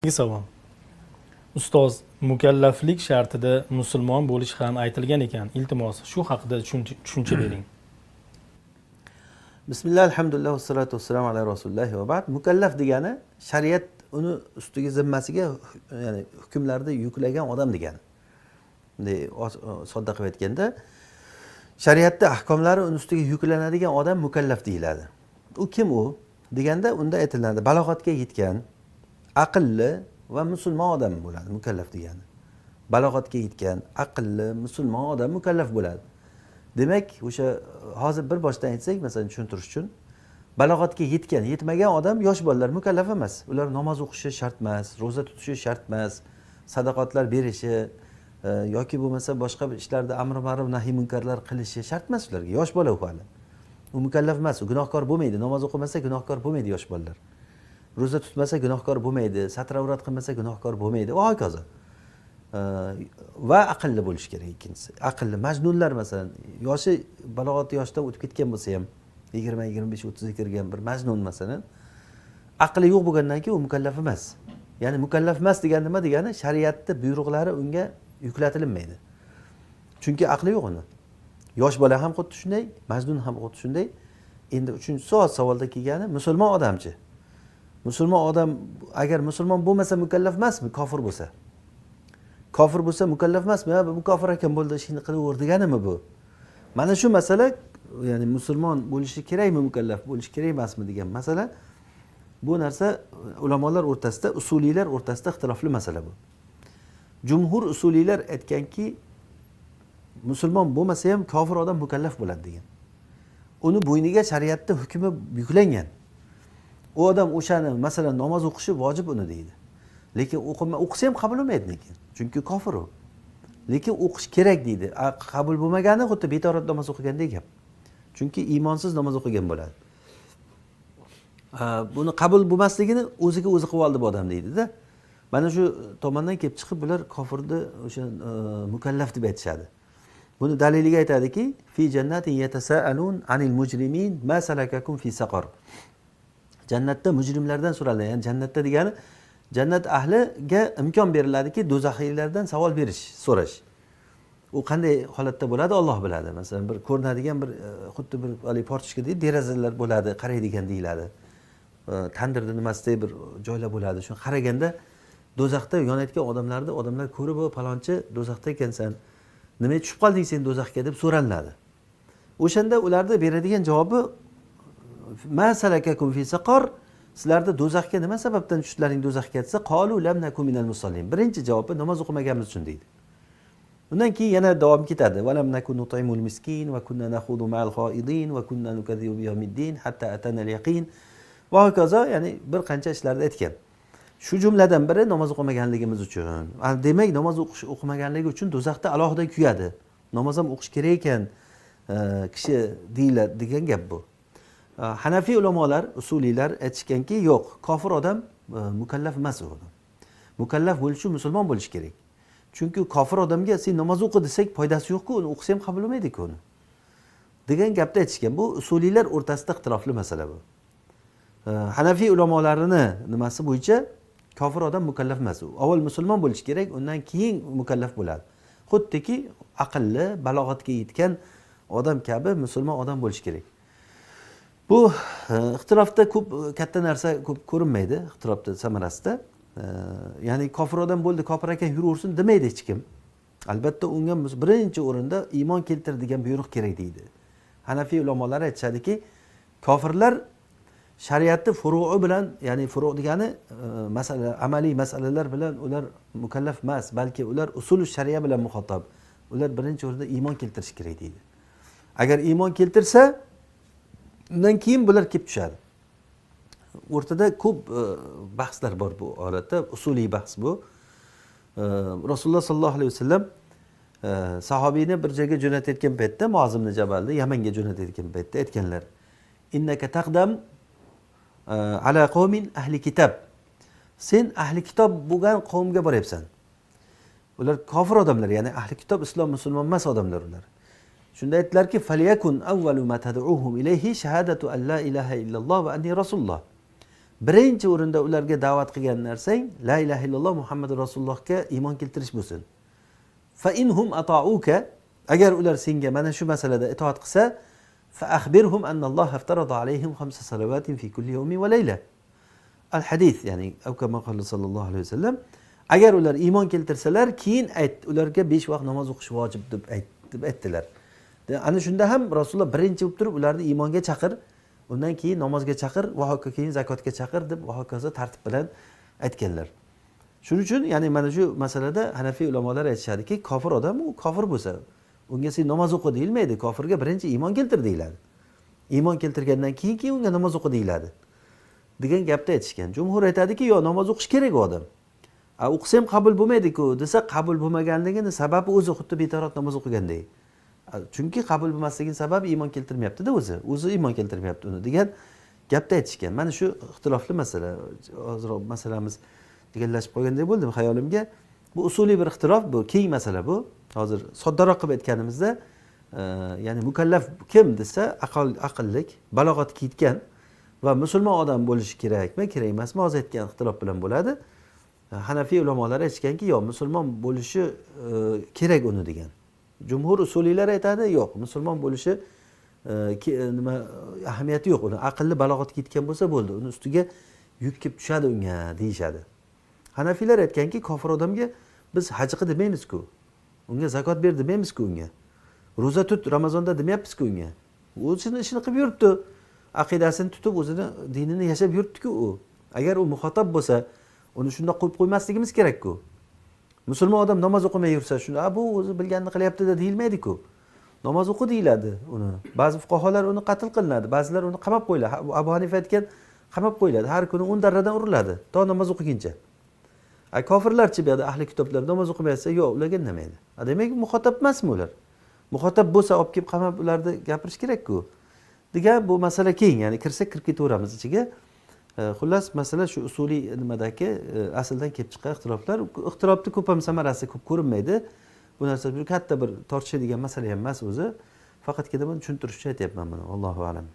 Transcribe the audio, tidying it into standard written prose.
Keyingi savol. Ustoz, mukallaflik shartida musulmon bo'lish ham aytilgan ekan. Iltimos, shu haqida tushuncha bering. Bismillah, alhamdulillah, vassalotu vassalamu ala rasulilloh va ba'd. Mukallaf degani shariat uni ustiga, zimmasiga, ya'ni hukmlarni yuklagan odam degani. Bunday sodda qilib aytganda, shariatda ahkomlari uni ustiga yuklanadigan odam mukallaf deyiladi. U kim u deganda, unda aytiladi: balog'atga yetgan, aqlli va musulmon odam bo'ladi mukallaf degani. Balog'atga yetgan, aqlli, musulmon odam mukallaf bo'ladi. Demak, o'sha hozir bir boshdan aytsak, masalan, tushuntirish uchun, balog'atga yetgan, yetmagan odam, yosh bolalar mukallaf emas. Ular namoz o'qishi shart emas, ro'za tutishi shart emas, sadaqotlar berishi yoki bo'lmasa boshqa bir ishlarda amri ma'ruf, nahiy munkarlar qilishi shart emas ularga. Yosh bola u hali, u mukallaf emas, u gunohkor bo'lmaydi. Namoz o'qimasa, gunohkor bo'lmaydi yosh bolalar, ro'za tutmasa, gunohkor bo'lmaydi, satr avrat qilmasa, gunohkor bo'lmaydi va hokazo. Va aqlli bo'lishi kerak. Ikkinchisi, aqlli. Majnunlar, masalan, yoshi balog'at yoshidan o'tib ketgan bo'lsa ham, 20, 25, 30ga kirgan bir majnun, masalan, aqli yo'q bo'lgandan keyin u mukallaf emas. Ya'ni mukallaf emas degani nima degani? Shariatni buyruqlari unga yuklatilinmaydi, chunki aqli yo'q uni. Yosh bola ham xuddi shunday, majnun ham xuddi shunday. Endi uchinchi savol, savolda kelgani, musulmon odamchi? Musulmon odam agar musulmon bo'lmasa, mukallaf emasmi? Kofir bo'lsa, kofir bo'lsa, mukallaf emasmi? Ha, bu kofir ekan, bo'ldi, ishingni qilaver deganimi bu? Mana shu masala, ya'ni musulmon bo'lishi kerakmi, mukallaf bo'lishi kerak emasmi degan masala, bu narsa ulamolar o'rtasida, usuliylar o'rtasida ixtilofli masala bu. Jumhur usuliylar aytganki, musulmon bo'lmasa ham kofir odam mukallaf bo'ladi degan. Uni bo'yniga shariatni hukmi yuklangan. U odam o'shani, masalan, namoz o'qishi vojib uni deydi, lekin o'qisa ham qabul bo'lmaydi, lekin chunki kofir u, lekin o'qish kerak deydi. Qabul bo'lmagani xuddi betorat namoz o'qigandek gap, chunki iymonsiz namoz o'qigan bo'ladi. Buni qabul bo'lmasligini o'ziga o'zi qilib oldi bu odam deydida. Mana shu tomondan kelib chiqib, bular kofirni o'sha mukallaf deb aytishadi. Buni daliliga aytadiki: في جنات يتساءلون عن المجرمين ما سلككم في سقر. Jannatda mujrimlardan so'raladi. Ya'ni jannatda degani, jannat ahliga imkon beriladiki, do'zaxiylardan savol berish, so'rash. U qanday holatda bo'ladi, Olloh biladi. Masalan, bir ko'rinadigan bir xuddi bir haligi форточка deydi, derazalar bo'ladi, qaraydigan deyiladi. Tandirni nimasidek bir joylar bo'ladi. Shuni qaraganda, do'zaxda yonayotgan odamlarni odamlar ko'rib, "O, palonchi, do'zaxda ekansan, nimaga tushib qolding sen do'zaxga?" deb so'ralinadi. O'shanda ularni beradigan javobi: ما سلككم في سقر, sizlarni do'zaxga nima sababdan tushdlaring do'zaxga desa, قالوا لم نك من المصلين. Birinchi javobi, namoz o'qimaganimiz uchun deydi. Undan keyin yana davom ketadi: ولم نك نطعم المسكين وكنا نخوض مع الخائضين وكنا نكذب بيوم الدين حتى أتانا اليقين va hokazo. Ya'ni bir qancha ishlarni aytgan, shu jumladan biri namoz o'qimaganligimiz uchun. Demak, namoz o'qish, o'qimaganligi uchun do'zaxda alohida kuyadi. Namoz ham o'qish kerak ekan kishi deyiladi degan gap bu. Hanafiy ulamolar, usuliylar aytishganki, yo'q, kofir odam mukallaf emas. U odam mukallaf bo'lishi uchun musulmon bo'lishi kerak, chunki kofir odamga sen namoz o'qi desak, foydasi yo'qku, uni o'qisa ham qabul bo'lmaydiku uni degan gapni aytishgan. Bu usuliylar o'rtasida ixtilofli masala bu. Hanafiy ulamolarini nimasi bo'yicha kofir odam mukallaf emas. U avval musulmon bo'lishi kerak, undan keyin mukallaf bo'ladi. Xuddiki aqlli, balog'atga yetgan odam kabi musulmon odam bo'lishi kerak. Bu ixtilofda ko'p katta narsa ko'p ko'rinmaydi ixtilofni samarasida. Ya'ni kofir odam bo'ldi, kofir ekan, yuraversin demaydi hech kim. Albatta, unga birinchi o'rinda iymon keltir degan buyruq kerak deydi. Hanafiy ulamolari aytishadiki, kofirlar shariatni furui bilan, ya'ni furu degani masala, amaliy masalalar bilan ular mukallaf emas, balki ular usul shariya bilan muxotab. Ular birinchi o'rinda iymon keltirish kerak deydi. Agar iymon keltirsa, undan keyin bular kelib tushadi. O'rtada ko'p bahslar bor bu holatda, usuliy bahs bu. Rasululloh sollallohu alayhi vasallam sahobiyni bir joyga jo'natayotgan paytda, Muoz ibn Jabalni Yamanga jo'natayotgan paytda aytganlar: إنك تقدم على قوم أهل كتاب. Sen ahli kitob bo'lgan qavmga boryapsan, ular kofir odamlar, ya'ni ahli kitob, islom, musulmon emas odamlar ular. Shunda aytdilarki: فليكن أول ما تدعوهم إليه شهادة أن لا إله إلا الله وأني رسول الله. Birinchi o'rinda ularga da'vat qilgan narsang la ilaha illalloh Muhammad rasulullohga iymon keltirish bo'lsin. Fa inhum ata'uka, agar ular senga mana shu masalada itoat qilsa, fa akhbirhum annalloha iftarada alayhim khamsa salavatin fi kulli yawmin va layla. Al hadis, ya'ni kama qala sallallohu alayhi vasallam, agar ular iymon keltirsalar, keyin ayt ularga 5 vaqt namoz o'qish vojib deb ayt deb aytdilar. Ana shunda ham Rasululloh birinchi bo'lib turib ularni iymonga chaqir, undan keyin namozga chaqir va hokazo keyin zakotga chaqir deb va hokazo tartib bilan aytganlar. Shuning uchun ya'ni mana shu masalada Hanafiy ulamolari aytishadiki, kofir odam u kofir bo'lsa, unga sen namoz o'qi deyilmaydi, kofirga birinchi iymon keltir deyiladi. Iymon keltirgandan keyin unga namoz o'qi deyiladi degan gapni aytishgan. Jumhur aytadiki, yo'q, namoz o'qish kerak u odam. O'qisa ham qabul bo'lmaydi-ku desa, qabul bo'lmaganligini sababi o'zi xuddi betarat namoz o'qiganday. Chunki qabul bo'lmasligini sababi iymon keltirmayapti-da o'zi. O'zi iymon keltirmayapti uni degan gapni aytishgan. Mana shu ixtilofli masala. Ozroq masalamiz degallashib qolganday bo'ldi xayolimga. Bu usuliy bir ixtilof, bu keng masala bu. Hozir soddaroq qilib aytganimizda, ya'ni mukallaf kim desa, aqllik, balog'atga yetgan va musulmon odam bo'lishi kerakmi, kerak emasmi, hozir aytgan ixtilof bilan bo'ladi. Hanafiy ulamolari aytishganki, yo'q, musulmon bo'lishi kerak uni degan. Jumhur usuliylar aytadi, yo'q, musulmon bo'lishi nima ahamiyati yo'q, uni aqlli balog'atga yetgan bo'lsa bo'ldi, uni ustiga yuk kelib tushadi unga deyishadi. Hanafiylar aytganki, kofir odamga biz haj qil demaymiz-ku, unga zakot ber demaymiz-ku, unga ro'za tut Ramazonda demayapmiz-ku unga. O'zini ishini qilib yuribdi, aqidasini tutib o'zini dinini yashab yuribdi-ku u. Agar u muxotab bo'lsa, uni shundoq qo'yib qo'ymasligimiz kerak-ku. Musulmon odam namoz o'qimay yursa, shunda bu o'zi bilganini qilyapti-da deyilmaydi-ku. Namoz o'qi deyiladi uni. Ba'zi fuqarolar uni qatl qilinadi, ba'zilar uni qamab qo'yiladi. Abu Hanifa aytgan, qamab qo'yiladi, har kuni 10 darradan uriladi to namoz o'qiguncha. Kofirlarchi bu yerda ahli kitoblar namoz o'qimayapsa, yo'q, ularga indamaydi. Demak, muxotab emasmi ular? Muxotab bo'lsa olib kelib qamab ularni gapirish kerak-ku. Degan bu masala keng, ya'ni kirsak kirib ketaveramiz ichiga. Xullas, masala shu usuliy nimadagi asldan kelib chiqqan ixtiloflar. Ixtilofni ko'p ham samarasi ko'p ko'rinmaydi. Bu narsa bir katta bir tortishadigan masala ham emas o'zi. Faqatgina buni tushuntirish uchun aytyapman buni. Allohu a'lam.